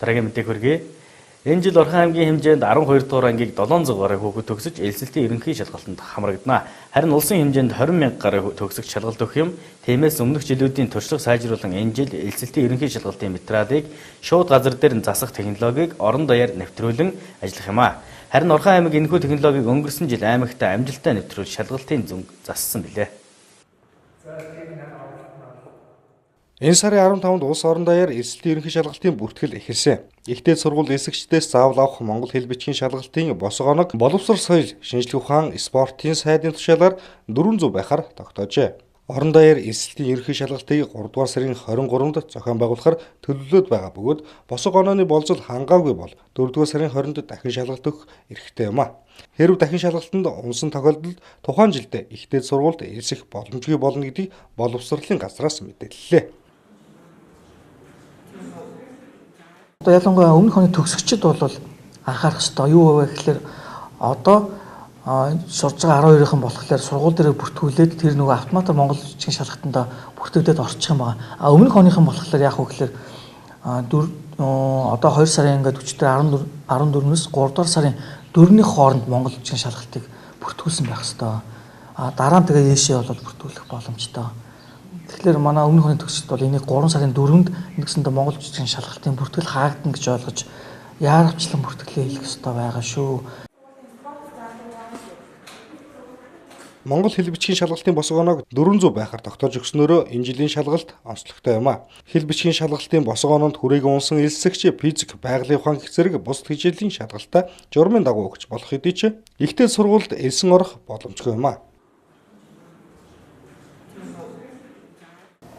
Дараагийн мэдээг хүргэе. Энэ жил Орхон аймгийн хэмжээнд 12 дугаар ангийг 700 гаруй хүүхэд төгсөж элсэлтийн ерөнхий шалгалтанд хамрагдана. Харин улсын хэмжээнд 20 мянга гаруй төгсөгч шалгалт өгөх юм. Тиймээс өмнөх жилүүдийн туршлага сайжруулан энэ жил элсэлтийн ерөнхий шалгалтын материалыг шууд газар дээр нь засах технологиг орон даяар нэвтрүүлэн ажиллах юм а. Харин Орхон аймаг энэхүү технологиг өнгөрсөн жил аймагт амжилттай нэвтрүүлж шалгалтын зөнг зассан билээ. Энэ сарын 15-нд улс орон даяар элсэлтийн ерөнхий шалгалтын бүртгэл эхэлсэн. Ихтэй сургууль элсэгчдээс заавал авах монгол хэл бичгийн шалгалтын босго оног боловсрол соёл, шинжлэх ухаан, спортын сайдын тушаалаар 400 байхаар тогтоожээ. Орон даяар элсэлтийн ерөнхий шалгалтыг 3 дугаар сарын 23-нд зохион байгуулахар төлөвлөд байгаа бөгөөд босго онооны болзол хангаагүй бол 4 дугаар сарын 20-нд дахин шалгалт өгөх эрхтэй юм а. Хэрв дахин шалгалтанд унсан тохиолдолд тухайн жилдээ ихтэй сургуульд элсэх боломжгүй болно гэдгийг боловсролын газраас мэдээллээ. Одоо ялангуяа өмнөх оны төгсөгчд бол анхаарах ёстой. Юу вэ гэхээр одоо сурж байгаа 12-ийнхэн болохоор сургууль дээр бүртгүүлээд тэр нөгөө автоматар монгол бичгийн шалгалтанд бүртгүүлээд орчих юм байна. А өмнөх оныхон болохоор яах вэ гэхээр одоо 2 сарын ингээд өчигдөр 14-өөс 3 дугаар сарын 4-ний хооронд монгол бичгийн шалгалтыг бүртгүүлсэн байх ёстой. А дараа нь тэгээ ийшээ бол бүртгүүлэх боломжтой. Тэгэхээр манай өмнөх оны төгсөлт бол энийг 3 сарын 4-нд нэгсэндээ монгол бичгийн шалгалтын бүртгэл хаагдана гэж ойлгож яаравчлан бүртгэлээ хийх ёстой байгаа шүү. Монгол хэл бичгийн шалгалтын босго оноог 400 байхаар тогтоож өгснөөрөө энэ жилийн шалгалт онцлогтой юм а. Хэл бичгийн шалгалтын босго оноонд хүрээгүй унсан элсэгч, физик, байгалийн ухаан гэх зэрэг бусад хичээлийн шалгалтаа журмын дагуу өгч болох хэдий ч ихтэй сургуульд элсэн орох боломжгүй юм а.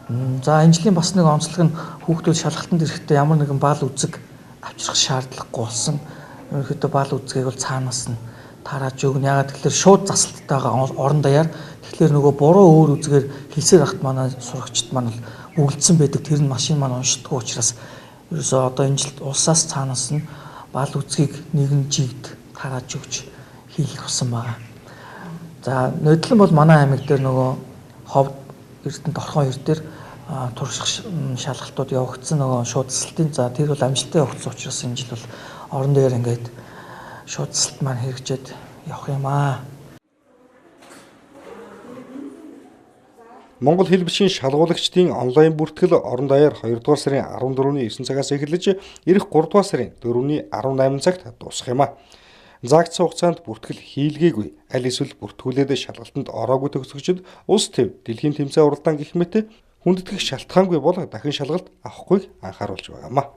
За энэ жилийн бас нэг онцлог нь хүүхдүүд шалгалтанд ирэхдээ ямар нэгэн бал үзэг авчрах шаардлагагүй болсон. Ерөнхийдөө бал үзгийг бол цаанаас нь тарааж өгнө. Яагаад гэхээр шууд засалттайгаа орон даяар тэгэхээр нөгөө буруу өөр үзгээр хэлсээр хахт манай сурагчид маань бол үгэлдсэн байдаг. Тэр нь машин маань уншдаггүй учраас ерөөсөө одоо энэ жилд улсаас цаанаас нь бал үзгийг нэгэн жигд тарааж өгч хийх болсон байгаа. За нодлон бол манай аймаг дээр нөгөө ховд Эрдэнэт Орхон хоёр дээр турших шалгалтууд явагдсан нөгөө шууд засалтын. За тэр бол амжилттай явагдсан учраас энэ жил бол орон дээр ингээд шууд засалт маань хэрэгжээд явах юм аа. Монгол хэл бичгийн шалгуулагчдын онлайн бүртгэл орон даяар 2 дугаар сарын 14-ний 9 цагаас эхэлж ирэх 3 дугаар сарын 4-ний 18 цагт дуусах юм а. Заагдсан хугацаанд бүртгэл хийлгээгүй аль эсвэл бүртгүүлээд шалгалтанд ороогүй төгсөгчид улс төв дэлхийн тэмцээн уралдаан гэх мэт хүндэтгэх шалтгаангүй бол дахин шалгалт авахгүйг анхааруулж байгаа юм а.